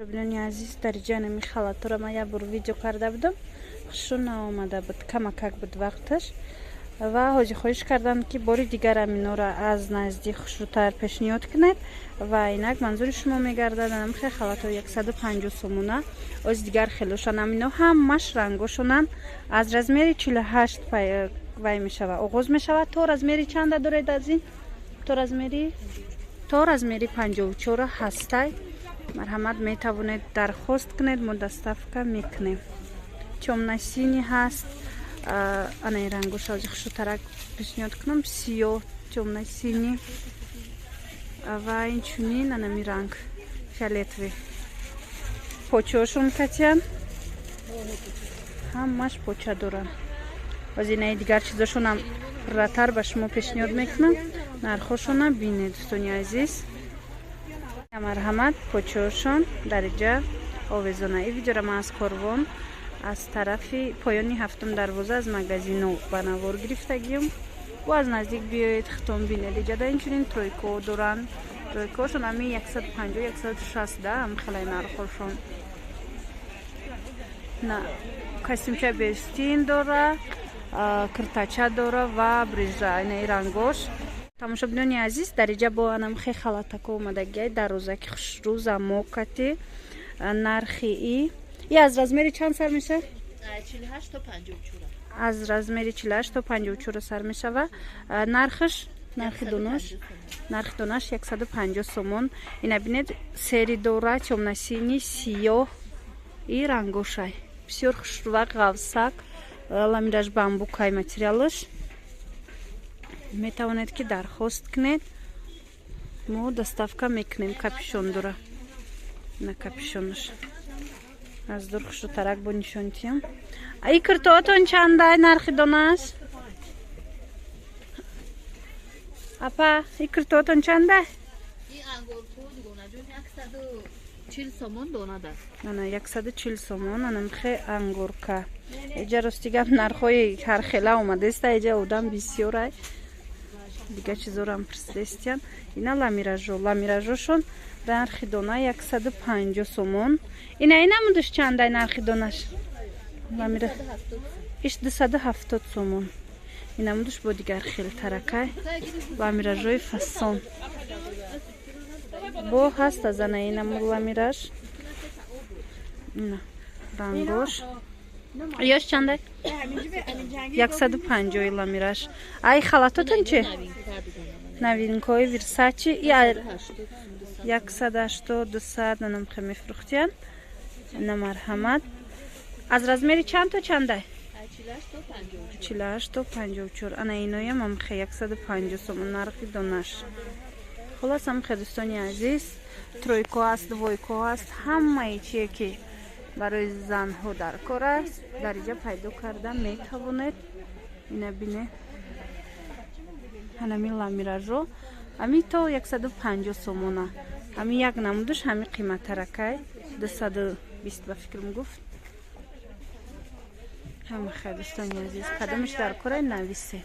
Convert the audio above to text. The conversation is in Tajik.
Бинони азиз, дар иҷа нами халатора ман як бор видео карда будам, хушрӯ наомада буд, камакак буд вақташ, ва ҳоҷи хоҳиш карданд, ки бори дигар аминора аз наздик хушрӯтар пешниҳод кунед, ва инак манзури шумо мегардад. Анамхе халатҳо 150 сомона. Оз дигар хелошан, амино ҳамаш рангошонанд. Аз размери 48 вай мешава, оғоз мешавад. То размери чанда доред аз ин? То размери 54 ҳастай. Марҳамат, метавонед дархост кунед, мо доставка мекунем. Тёмно-синий ҳаст, анаи рангоша ози хушрӯтарак пешниҳод кунам: сиёҳ, тёмно-синий ва инчунин анами ранг фиолетовый. Почаошон катян, ҳамаш поча доранд. Озинаи дигар чизошонам пурратар ба шумо пешниҳод мекунам, нархошона бинед, дӯстони азиз. Марҳамат, почаошон дар иҷа овезона. И видеора ман аз Корвон, аз тарафи поёни ҳафтум дарвоза, аз магазино ба навор гирифтагиюм. Бо аз наздик биёед, хитон бинед. Иҷада инчунин тройко доранд, тройкошон ами 150, 160 да ам хелай нархошон. На костюмча бестин дора, киртача дора ва брижа, инаи рангош. Тамошобинони азиз, дар иҷа бо анамхе халатако омадагиай, дарозаки хушрӯ, замокати. Нархи и аз размери чанд сар мешавад? Аз размери 48 то 54 сар мешава. Нархаш, нархи донаш 150 сомон. Ина бинед, серый дора, тёмно-синий, сиёҳ и рангошай бисёр хушрӯвак, ғавсак, ламираш бамбукай материалаш. Метавонед, ки дархост кунед, мо доставка мекунем. Капюшон дора, на капюшонаш аз дур хушрӯтарак бо нишонтиям. И киртоатон чандай нархи донаш? Апа, и киртоатон чандай? Ана 140 сомон анамхе ангурка. Иҷа, рости гап, нархҳои ҳархела омадеста. Иҷа одам бисёрай, дигар чизорам пурсидестиян. Ина ламиражо, ламиражошон нархи дона 150 сомон. Ина инамудуш чандай нархи донаш? Ламира иш 270 сомон. Инамудуш бо дигар хел таракай, ламиражои фасон бо ҳаст. Аз ана инамуд ламираж, ина рангош. Ёш чандай? 150-и ламираш. Ай халатотон чи? Новинкои Версачи 180, 200 анамхе мефурӯхтиян. На, марҳамат. Аз размери чанд то чандай? 48 то 54. Ана иноям амхе 150 сомон нархи донаш. Хулос, амхе, дӯстони азиз, тройко аст, двойко аст, ҳамаи чие, ки барои занҳо дар кор аст, дар иҷа пайдо карда метавонед. Ина бине, ҳанами ламиражо ами то 150 сомона. Ами як намудуш ҳами қиматтаракай, 220 ба фикрам гуфт. Ҳама хай, дӯстони азиз, кадомиш дар корай, нависе.